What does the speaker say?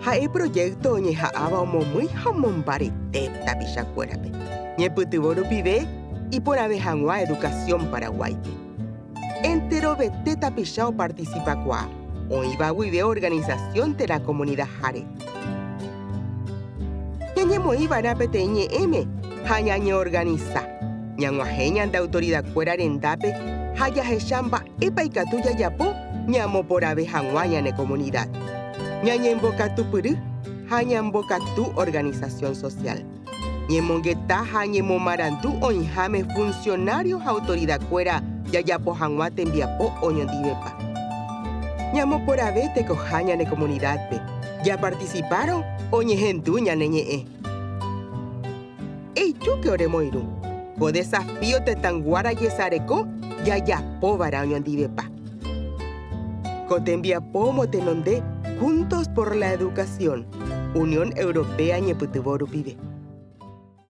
Ha'e proyecto oñeha'ãva omomýi ha omombarete tapichakuérape, ñepytyvõ rupive iporãve hag̃ua educación Paraguáipe. Enterovete tapicha oparticipakuaa, oĩva guive organización térã comunidad-háre. Ñañemoĩva'erã peteĩ ñe'ẽme ha ñañeorganisa, ñag̃uahẽ ñande autoridad-kuéra rendápe ha jahecha mba'épa ikatu jajapo ñamoporãve hag̃ua ñane comunidad. Ñañembokatupyry ha ñambokatu organización social. Ñemongeta ha ñemomarandu oĩháme funcionario ha autoridad-kuéra jajapo hag̃ua tembiapo oñondivepa. Ñamoporãve tekoha ñane comunidad-pe, japarticipárõ oñehendu ñane ñe'ẽ. Eijúke oremoirũ, ko desafío tetãyguára jesareko jajapóva'erã oñondivepa. Ko tembiapo omotenonde Juntos por la Educación, Unión Europea ñepytyvõ rupive.